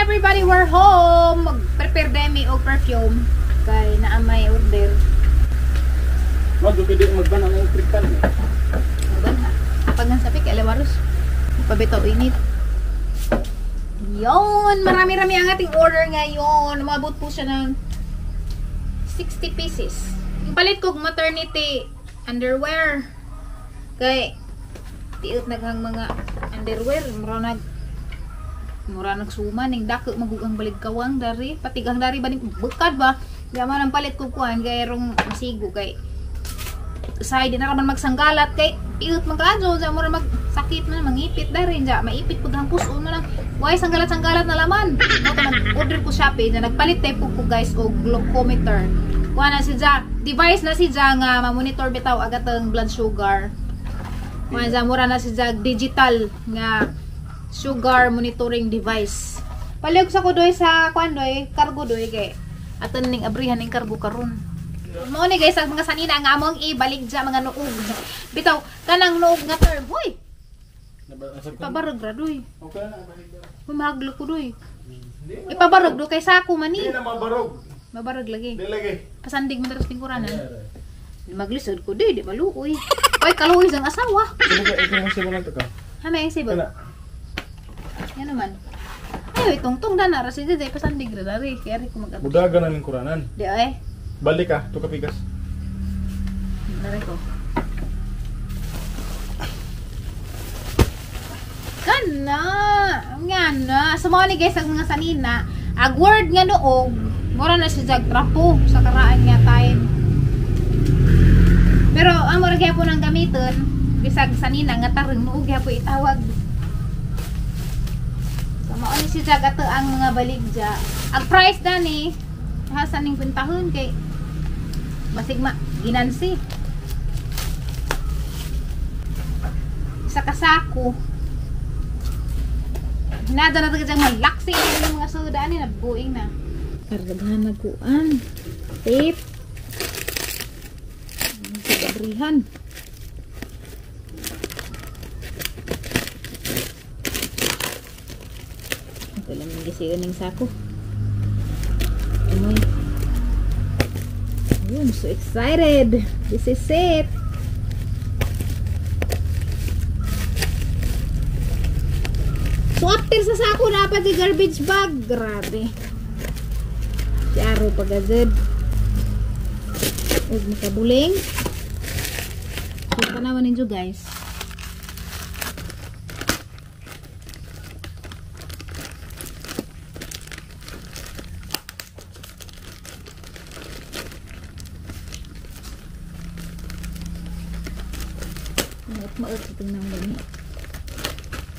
everybody, we're home. Mag-prepare demi og perfume kay naa may order. Wag pwede magban ang electric fan. Magban ha. Pag sa pik alawaros. Pabitaw init. Yon, marami-rami ang ating order ngayon. Umabot po siya ng 60 pieces. Yung palit kog maternity underwear. Kay tiot naghang mga underwear, mura nagsuma ning dako magugang baligkawang dari patigang dari ba ning bukad ba. Di man ang palit ko kuan kay rong masigo kay usahay di na raman magsanggalat kay piot man kaadyo sa mura magsakit man mangipit dari ja maipit pud ang puso mo lang way sanggalat-sanggalat na laman. Mo nag-order ko Shopee na nagpalit type ko guys og glucometer. Kuan na si ja, device na si ja nga ma-monitor bitaw agat ang blood sugar. Kuan ja mura na si ja digital nga sugar monitoring device. Palihog sa ko doy sa kuan doy, cargo doy kay aton ning abrihan ning cargo karon. Mao ni guys ang mga sanina nga among ibalik dya mga nuog. Bitaw kanang nuog nga term, hoy. Ipabarog ra doy. Okay na balik ba. Mahaglo ko doy. Ipabarog do kay sako man ni. Di na mabarog. Mabarog lagi. Di lagi. Pasandig man daros lingkuranan. Maglisod ko doy, di maluoy. Oy, kaluoy sang asawa. Ito ka. Ha may sibog. Yan naman. Ay, itong dana ra si Jay pasandig ra dari. Kaya ri ko mag Budagan na lingkuranan. Di ay. Balik ka, to kapigas. Dari ko. Kana, nga na. So mga ni guys ang mga sanina, ag word nga noog, mura na si Jag trapo sa karaan nga time. Pero ang mura gyapon ang gamiton, bisag sanina nga tareng noog gyapon itawag. Mao ni si Jag ato ang mga baligja. Ang price dani hasan ning kwentahon kay basig ma ginansi. Sa kasako. Hinada na taga malaksi ang mga soda ani na buing na. Kargadahan nagkuan. Tape. Sigabrihan. Wala nang gisiyon ng sako. Amoy. I'm so excited. This is it. So after sa sako na pa di garbage bag. Grabe. Si Aro pagagad. Huwag makabuling. So tanawan ninyo guys.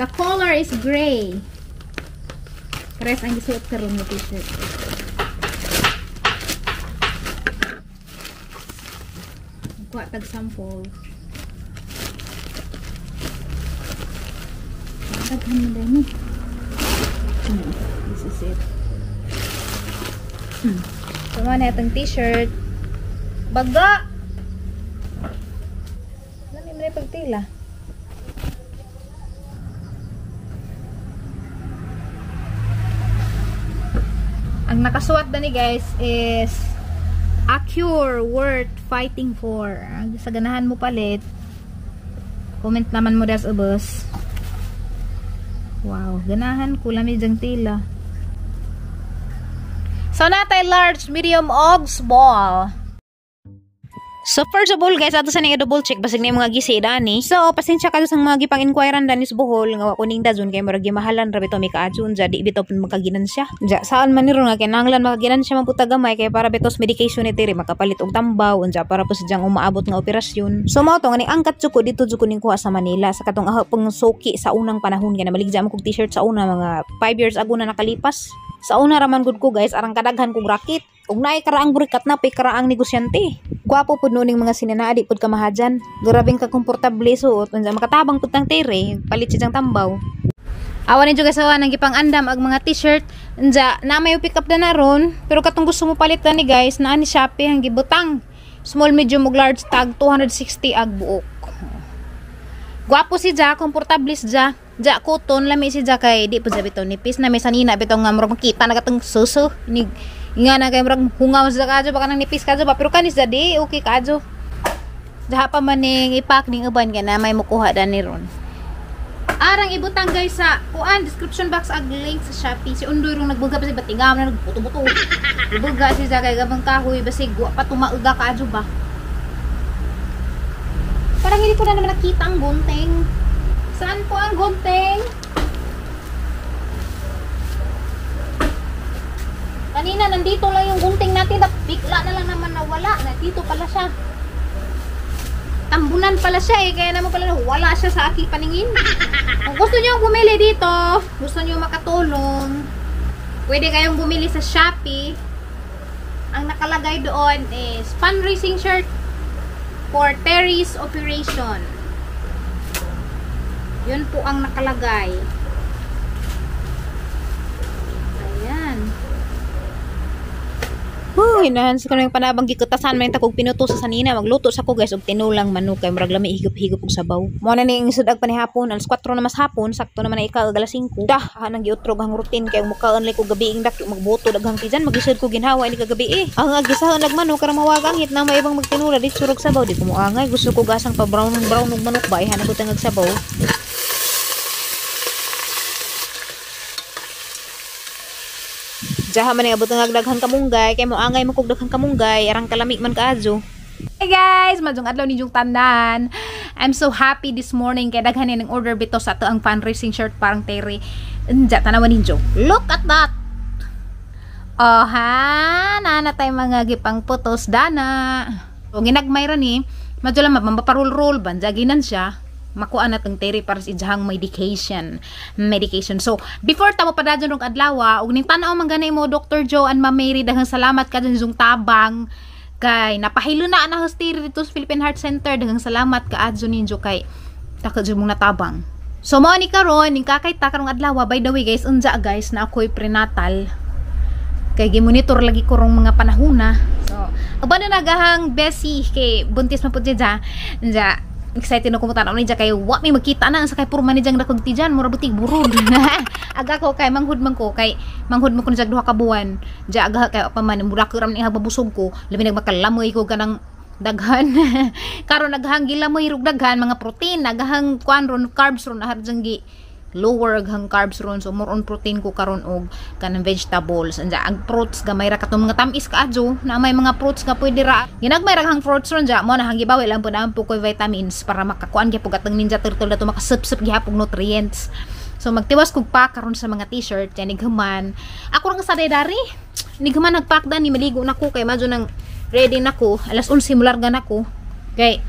The color is gray. Parehas ang gisuot karon nga t-shirt. Kuha tag sample. Daghan man dai ni. This is it. So mo na itong t-shirt. Baga. Lami man pagtila. Ang nakasuwat na ni guys is a cure worth fighting for. Ang sa ganahan mo palit, comment naman mo das ubos. Wow, ganahan ko lami jang tila. So natay large, medium og small. So first of all guys, ato sa ning double check basig na yung mga gisi dani. So pasensya ka sa mga gipang-inquirean dani sa Bohol nga wa kuning dazon kay murag gimahalan ra bitaw mi kaadyon ja di bitaw pud makaginan siya. Ja saan man ni ron nga kinahanglan makaginan siya man puta gamay kay para bitaw sa medication ni Terry makapalit og tambaw unja para po sa umaabot nga operasyon. So mao to nga ning angkat jud ko dito jud ko ning kuha sa Manila sa katong aho pang suki sa unang panahon kay namaligya man kog t-shirt sa una mga 5 years ago na nakalipas. Sa una raman gud ko guys, arang kadaghan kog rakit. Ug naay karaang burikat na pay karaang negosyante. Gwapo pud nuning mga sinina di pud kamahajan. Grabeng ka komportable suot unsa makatabang pud tang tere, palit siya tambaw. Awan ninyo guys awan ang gipang-andam ag mga t-shirt. Unja na may pick up na naron, pero katong gusto mo palit ni guys, naa ni Shopee ang gibutang. Small, medium ug large tag 260 ag buok. Gwapo si ja, komportable si ja. Ja cotton lami si ja kay di pud bitaw nipis na may sanina bitaw nga murag makita na katong suso. Ni nga na kay murag hungaw sa kadyo baka nang nipis kadyo ba pero kanis di okay kadyo. Jaha pa man ning ipak ning uban kay na may mukuha dani ron. Arang ibutang guys sa kuan description box ag link sa Shopee. Si Undoy rong nagbuga pa si batingam na nagbuto-buto. Buga si ja kay gabang kahoy basig wa pa tumauga kadyo ba. Parang hindi ko na naman nakita ang gunting. Saan po ang gunting? Kanina, nandito lang yung gunting natin. Bigla na lang naman nawala. Nandito pala siya. Tambunan pala siya eh. Kaya naman pala wala siya sa aking paningin. Kung gusto nyo bumili dito, gusto nyo makatulong, pwede kayong bumili sa Shopee. Ang nakalagay doon is fundraising shirt for Terry's operation. Yun po ang nakalagay. Ayan. Huy, nahan sa kanang panabang gikutasan man ta kog pinuto sa sanina magluto sa ko guys og tinulang manok kay murag lami higop-higop og sabaw. Mo na ning sudag panihapon alas 4 na mas hapon sakto naman na ikaw alas 5. Dah nang giutrog ang routine kay mukaon lay ko gabi ing dak magbuto daghang tijan magisod ko ginhawa ini kagabi eh. Ang agisahon nagmanok karon mawagang hit na may ibang magtinula di surog sabaw di ko moangay gusto ko gasang pa brown brown og manok ba ihanap ko tangag sabaw. Jaha man abot ang daghang kamunggay kay moangay mo kog daghang kamunggay arang kalami man kaadyo. Hey guys, madjong adlaw ninyong tanan. I'm so happy this morning kay daghan ning order bito sa ato ang fundraising shirt parang Terry. Unja tanawan ninyo. Look at that. Oh ha, nana tay mga gipang putos dana. So ginagmay ra ni, madyo lang mapaparol-roll banjaginan siya. Makuha na tong Terry para sa ijahang medication. So, before tamo padadyon rong adlaw, og ning tan-aw man ganay mo Dr. Joe and Ma'am Mary, daghang salamat kadto sa tabang kay napahilo na ana Terry dito sa Philippine Heart Center. Daghang salamat kaadto ninyo kay takod jud mong natabang. So mao ni karon ning kakay ta karong adlaw. By the way guys, unja guys na ako'y prenatal. Kay gimonitor lagi ko rong mga panahona. So, uban na nagahang Bessie kay buntis man pud siya. Unja excited na kumutan ni kay wa may magkita na sa kay puro man ni jang dakog tijan mura butig burod. Aga ko kay manghud man ko kay manghud man ko jag duha ka buwan. Ja aga kay pa man mura ko ram ni hababusog ko labi nagmakalamoy ko kanang daghan. Karon naghang gilamoy rug daghan mga protein naghang kuan ron carbs ron ahar jang gi lower aghang carbs ron, so more on protein ko karon og kanang vegetables. Anja ang fruits gamay ra katong mga tamis kaadyo na may mga fruits nga pwede ra ginagmay ra hang fruits ron ja mo na hang gibawi lang pud ang pukoy vitamins para makakuan gyapon atong Ninja Turtle dato makasupsup gihapon nutrients. So magtiwas kog pa karon sa mga t-shirt yan nighuman ako ra sa dari nighuman nagpack dan ni maligo na ko kay madyo nang ready na ko alas 11 mularga na ko kay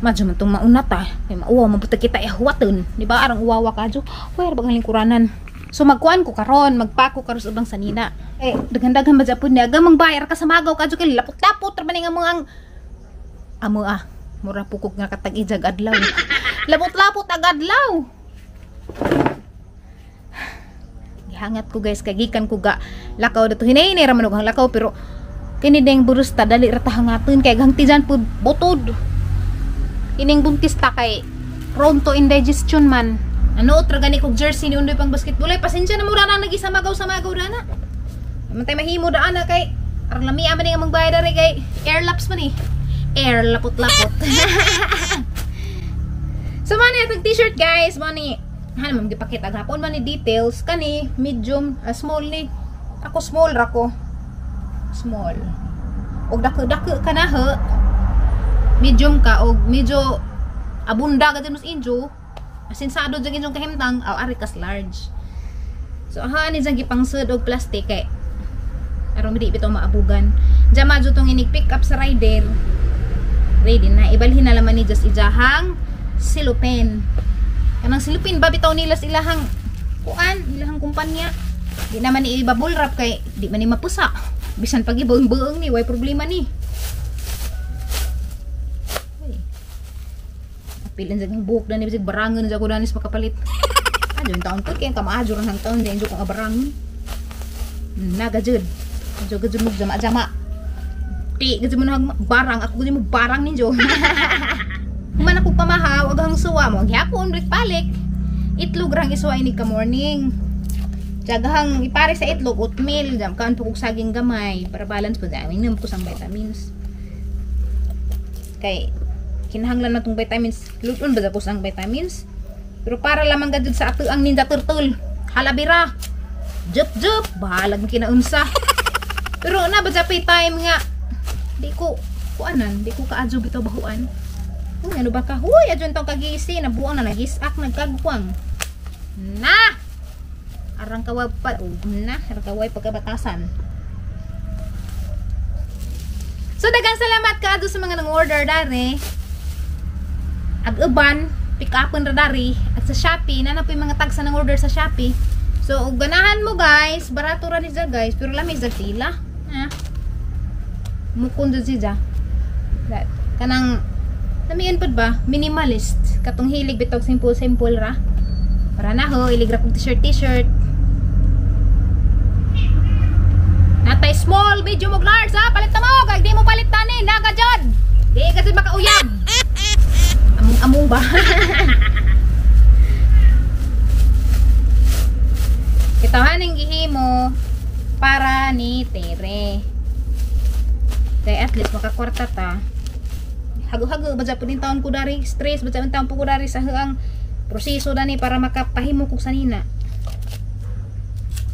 madyo man tong mauna ta kay mauwaw man pud kita ihuwaton di ba arang uwawa kadyo way ra bang lingkuranan. So magkuan ko karon magpako karon sa ubang sanina eh daghan-daghan ba japud niya gamang bayar ka sa magaw kadyo kay lapot-lapot ra man nga among ang amo ah mura pukog nga katag-ijag adlaw. Lapot-lapot ag adlaw. Gihangat ko guys kay gikan ko ga lakaw dato hinay-hinay ra man og lakaw pero kini deng burusta dali ra ta hangaton kay gang tijan pud butod. Ining buntis ta kay prone to indigestion man. Ano ra gani kog jersey ni Undoy pang basketball ay pasensya na mura na nagisa magaw sa magaw dana. Man tay mahimo daan na kay arang lami man ning among bayad diri kay air laps man eh. Air lapot-lapot. So man atong t-shirt guys, man ni han man gipakita gapon man ni details kani medium small ni. Ako small ra ko. Small. Og dako-dako ka na ho. Medium ka og medyo abunda ka din mas injo asinsado jud inyong kahimtang aw ari kas large. So aha ni jang gipangsud og plastic kay aron di bitaw maabugan. Diyan madyo tong inig pick up sa rider. Ready na ibalhin na laman ni just ijahang silupin. Kanang silupin ba bitaw nila sa ilahang kuan, ilahang kumpanya. Di naman ni i-bubble wrap kay di man ni mapusa. Bisan pag ibuong-buong ni way problema ni. Pilin sa buhok na ni bisig barangon sa ko danis makapalit. Adyo yung taon ko kay kamaadyo ran ang taon di ko nga barangon. Naga jud. Adyo gud mo jama-jama. Ti gud mo nag barang ako gud mo barang ninyo. Human ako pamahaw aghang suwa mo gyapon balik balik. Itlog rang isuwa ini ka morning. Jagahang ipare sa itlog oatmeal, jam kaan po kog saging gamay para balance po dami inom ko sang vitamins. Kay kinahanglan na tong vitamins, luton ba ko sang vitamins? Pero para lamang gajud sa ato ang Ninja Turtle. Halabira. Jup jup, bahalag kinaunsa. Pero na ba pay time nga di ko kuanan, di ko kaadyo bitaw bahuan. Uy, ano ba ka? Huy, adyon tong kagisi, nabuang na nagisak, nagkagwang. Na! Arang kaway pa, oh, na, arang kaway pagkabatasan. So, daghang salamat kaadto sa mga nang-order dari. Ag uban, pick upon ra dari at sa Shopee, na po yung mga tagsa ng order sa Shopee. So, og ganahan mo guys, barato ra ni siya guys, pero lami sa sila. Ha? Mukon jud siya. Kanang lamian pud ba? Minimalist. Katong hilig bitog simple-simple ra. Para na ho, ilig ra kog t-shirt. Natay small, medium ug large ha. Palit na mo, kay di mo palit tani, naga jud. Di ka jud makauyab. Among-among ba? Ito haning gihimo para ni Tere. Kay at least makakwarta ta. Hago-hago ba pud taon ko dari, stress ba taon po ko dari sa ang proseso dani para makapahimo kog sanina.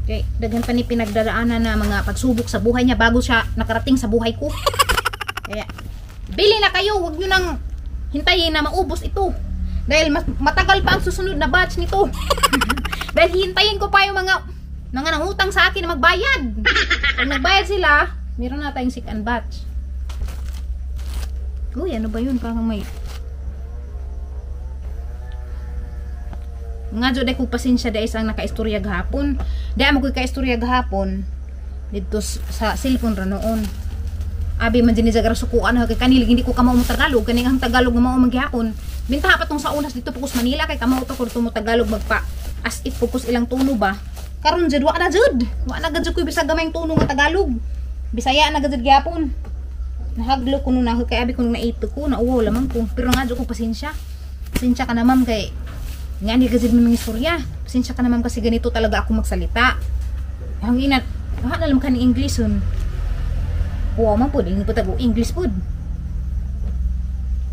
Kay daghan pa ni pinagdaraanan na mga pagsubok sa buhay niya bago siya nakarating sa buhay ko. Kaya bili na kayo, wag niyo nang hintayin na maubos ito. Dahil mas matagal pa ang susunod na batch nito. Dahil hintayin ko pa yung mga nangutang sa akin na magbayad. Pag nagbayad sila, meron na tayong second batch. Uy, ano ba yun? Parang may nga jud ko pasensya dahil ang nakaistorya gahapon. Dahil mo ko'y kaistorya gahapon dito sa cellphone ra noon. Abi man dinhi sa sukuan kay kanilig hindi ko kamao mo Tagalog, kaning ang Tagalog nga mao man gihapon. Bintaha pa tong sa unas dito pukos Manila kay kamao to ko mo Tagalog magpa as if pukos ilang tono ba. Karon jud wa na jud. Wa na gud koy bisag gamayng tono nga Tagalog. Bisaya na gud gihapon. Nahaglo ko no kay abi ko nung naito ko nauwaw lamang ko. Pero nga jud ko pasensya. Pasensya ka na ma'am kay nga hindi kasi mga istorya. Pasensya ka na ma'am kasi ganito talaga ako magsalita. Ang ina, wa na lang ka ng English hun. Wow man po, hindi po tago English po.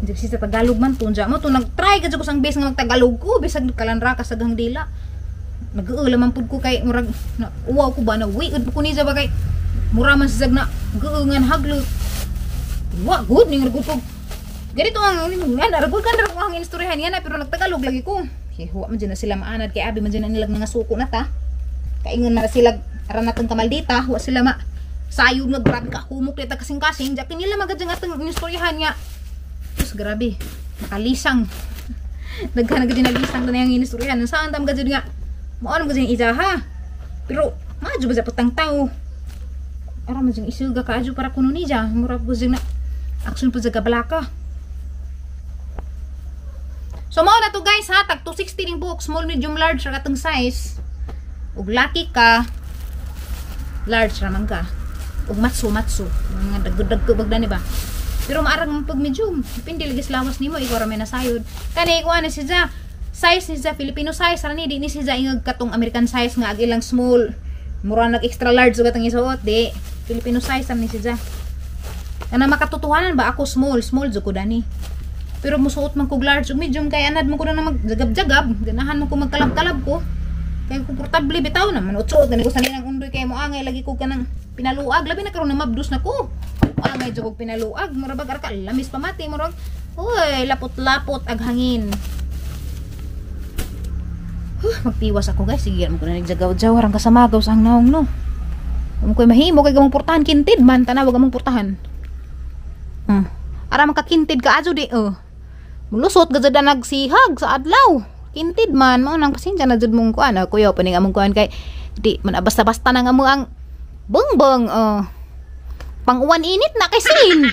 Hindi kasi sa Tagalog man to. Mo to nag-try ka ko sang base nga magtagalog ko. Bisag kalanra ka sa dila. Nag-uula man po ko kay murag na uwaw ko ba na wiod ko niya ba kay mura man sa na guungan haglo. Wa good ning ragud ko. Ganito ang nga naragud kan ra ang istoryahan niya na pero nagtagalog lagi ko. Kay huwa man dyan na sila maanad kay abi man dyan na nilag nga suko na ta. Kaingon na sila aran natong kamaldita, huwa sila ma sayod nga grabe ka humok nita kasing-kasing. Diya kinila magad dyan atong istoryahan nga. Diyos, grabe. Nakalisang. Daghan na gadyan nalisang na yung inistoryahan. Saan tam gadyan nga? Maano gadyan ijaha. Pero madyo ba sa putang tao? Ara man dyan isuga ka adyo para kuno niya. Mura po dyan na action po dyan kabalaka. So mao na to guys ha, tag 260 ning book, small, medium, large ra katong size. Ug lucky ka, large ra man ka. Ug matso-matso, mga dagdag-dagko bagdan ba. Pero maarang man pag medium, depende lagi sa lawas nimo, ikaw ra may nasayod. Kani kuan ni siya, size ni siya Filipino size ra ni, di ni siya ingag katong American size nga ag ilang small, mura nag extra large ug atong isuot, di. Filipino size ra ni siya. Kana makatotohanan ba ako small, small jud ko dani. Pero musuot man kog large ug medium kay anad mo ko na magjagab-jagab, ganahan mo ko magkalab-kalab ko. Kay komportable bitaw na man utsuot gani ko sa ninang undoy kay mo angay lagi ko kanang pinaluag, labi na karon na mabdus na ko. Angay jud kog pinaluag, mura bag arka lamis pamati murag. Uy, lapot-lapot ag hangin. Huh, magtiwas ako guys, sige mo ko na nagjagaw-jaw arang kasamagaw sa ang naong no. Amo koy mahimo kay gamong portahan kintid man tanaw gamong portahan. Ara makakintid ka adyo di oh. Mulusot gajud na nagsihag sa adlaw. Kintid man mao nang pasensya na jud mong kuan. Kuya paning among kuan kay di man basta-basta na nga mo ang bongbong oh. Pang-uwan init na kay sin.